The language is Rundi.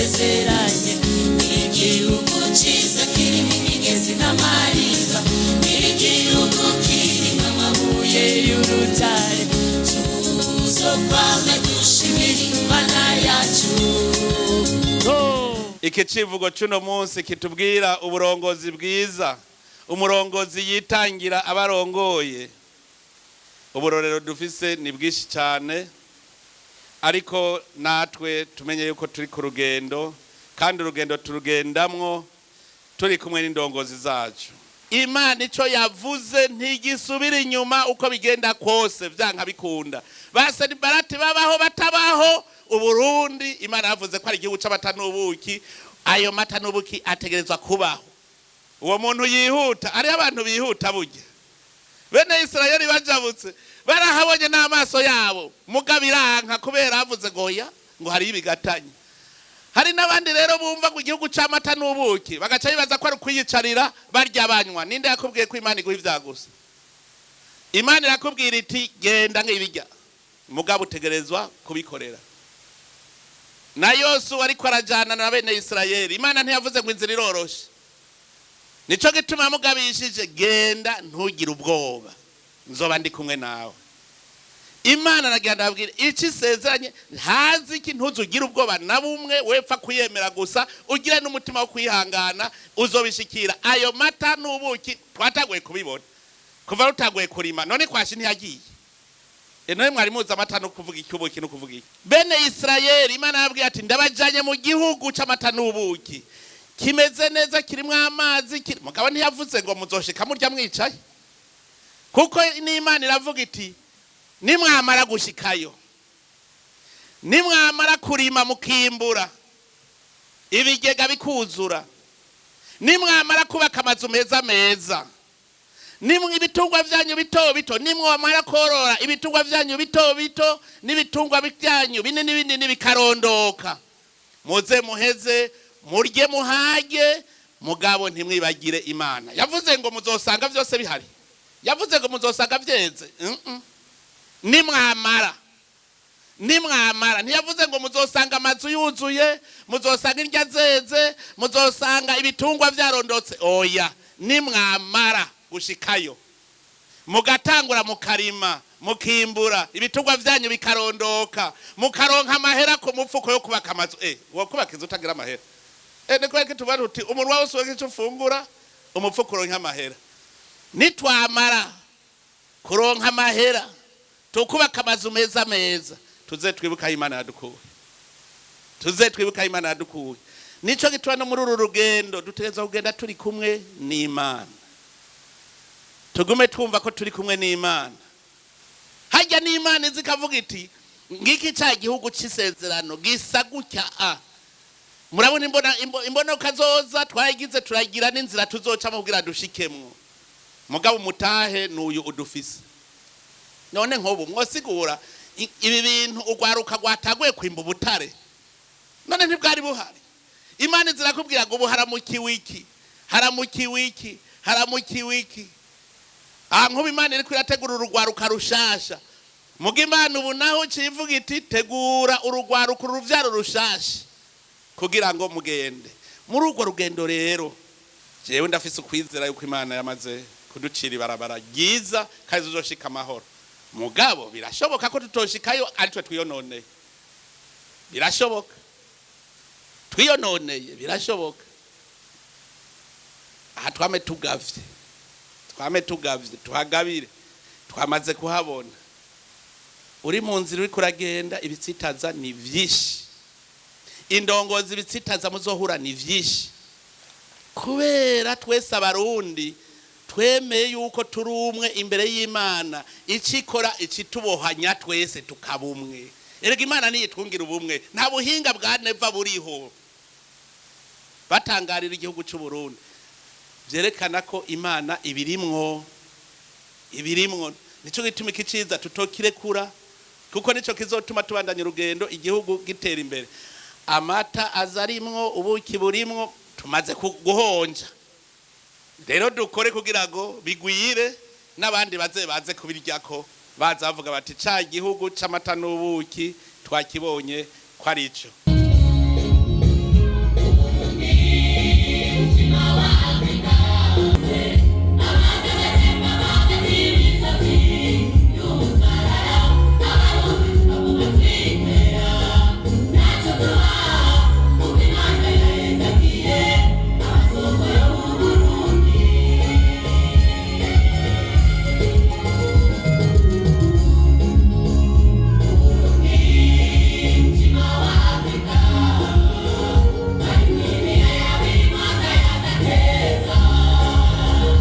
yasezeranye. Igihugu cyiza kirimo imigezi n'amariba, igihugu kirimo amabuye y'urutare. Tuzokwame dushimira Imana yacu. Iki civugo c'uno munsi kitubwira uburongozi bwiza, umurongozi yitangira abarongoye. Uburorero dufise ni bwinshi cyane, ariko natwe tumenye yuko turi ku rugendo, kandi urugendo turugendamwo turi kumwe n'indongozi zacu. Imana icyo yavuze ntigisubira inyuma uko bigenda kose, byanka bikunda. Ba Sanibarati babaho batabaho, Uburundi Imana yavuze ko ari igihugu c'amata n'ubuki. Ayo mata n'ubuki ategerezwa kubaho. Uwo muntu yihuta, ariho abantu bihuta burya. Bene Isirayeli bajabutse barahabonye n'amaso yabo, mugabo iranka kubera havuze ngo oya, ngo hariyo ibigatanya. Hari n'abandi rero bumva ngo igihugu c'amata n'ubuki, bagaca bibaza ko ari ukwiyicarira barya banywa. Ninde yakubwiye ko Imana iguha ivya gusa? Imana irakubwira iti genda nk'ibirya, mugabo utegerezwa kubikorera. Na Yosuwa ariko arajana na bene Isirayeli, Imana ntiyavuze ngo inzira iroroshe. Nico gituma yamugabishije, genda ntugire ubwoba, nzoba ndi kumwe nawe. Imana aragira ndabwira icyo isezeranye, ntazi iki, ntuzugire ubwoba na bumwe, wepfa kuyemera gusa, ugire n'umutima wo kwihangana, uzobishikira. Ayo mata n'ubuki twataguye kubibona kuva rutaguye kurima. None kwashi ntiyagiye? None mwari muzi amata no kuvuga iki, ubuki no kuvuga iki? Bene Isirayeli Imana yabwiye ati ndabajanye mu gihugu c'amata n'ubuki, kimeze neza, kirimo amazi, mugabo ntiyavuze ngo muzoshika murya mwicaye, kuko n'Imana iravuga iti nimwamara gushikayo, nimwamara kurima mukimbura, ibigega bikuzura, nimwamara kubaka amazu meza meza, nimwe ibitungwa vyanyu bito bito, nimwamara korora ibitungwa vyanyu bito bito n'ibitungwa byanyu binini binini bikarondoka, muze muheze murye muhage, mugabo ntimwibagire Imana. Yavuze ngo muzosanga vyose bihari, yavuze ngo muzosanga vyeze. Nimwamara, nimwamara, ntiyavuze ngo muzosanga amazu yuzuye, muzosanga indya zeze, muzosanga ibitungwa vyarondotse. Oya, nimwamara gushikayo mugatangura mukarima mukimbura, ibitungwa vyanyu bikarondoka, mukaronka amahera ku mufuko yo kubaka amazu. Wo kubaka inzu utagira amahera? Niko reka tuvuga tuti umunwa wose wose ico ufungura, umufuko uronka amahera. Nitwamara kuronka amahera tukubaka amazu meza meza, tuze twibuka aho Imana yadukuye, tuze twibuka aho Imana yadukuye. Nico gituma no muri uru rugendo dutegerezwa kugenda turi kumwe n'Imana, tugume twumva ko turi kumwe n'Imana. Hajya n'Imana izi ikavuga iti ngiki ca gihugu c'isezerano gisa gutya. A murabona imbonoka zoza twayigize, turagira n'inzira tuzocamo kugira dushikemwo, mugabo umutahe n'uyu udufise. None nk'ubu mwosigura ibi bintu urwaruka rwataguye kwimba ubutare, none ntibwari buhari? Imana zirakubwira ngo ubu haramukiwe iki, haramukiwe iki, haramukiwe iki. Aha nk'ubu Imana iriko irategura urugwaruka rushasha, muga Imana ubu naho civuga iti tegura urugwaruka, uruvyaro rushasha, kugira ngo mugende muri urwo rugendo. Rero jewe ndafise ukwizera yuko Imana yamaze kuducira ibarabara ryiza kandi tuzoshika amahoro. Mugabo birashoboka ko tutoshikayo ari twe twiyononeye, birashoboka twiyononeye, birashoboka. Aha twame tugavye, twame tugavye, tuhagabire, twamaze kuhabona. Uri mu nzira uriko uragenda, ibitsitaza ni vyinshi, indongozi ibitsitaza muzohura ni vyinshi, kubera twese Abarundi twemeye yuko turi umwe imbere y'Imana. Icikora icitubohanya twese tukaba umwe. Erega Imana niyitwungira ubumwe, nta buhinga bwa Neva buriho. Batangarira igihugu c'u Burundi, vyerekana ko Imana ibirimwo, ibirimwo. Nico gituma iki ciza tutokirekura, kuko nico kizotuma tubandanya urugendo, igihugu gitera imbere. Amata aza arimwo, ubuki burimwo, tumaze guhonja. Rero dukore kugira ngo bigwire, n'abandi baze baze kubiryako, baza bavuga bati ca gihugu c'amata n'ubuki twakibonye ko ari ico.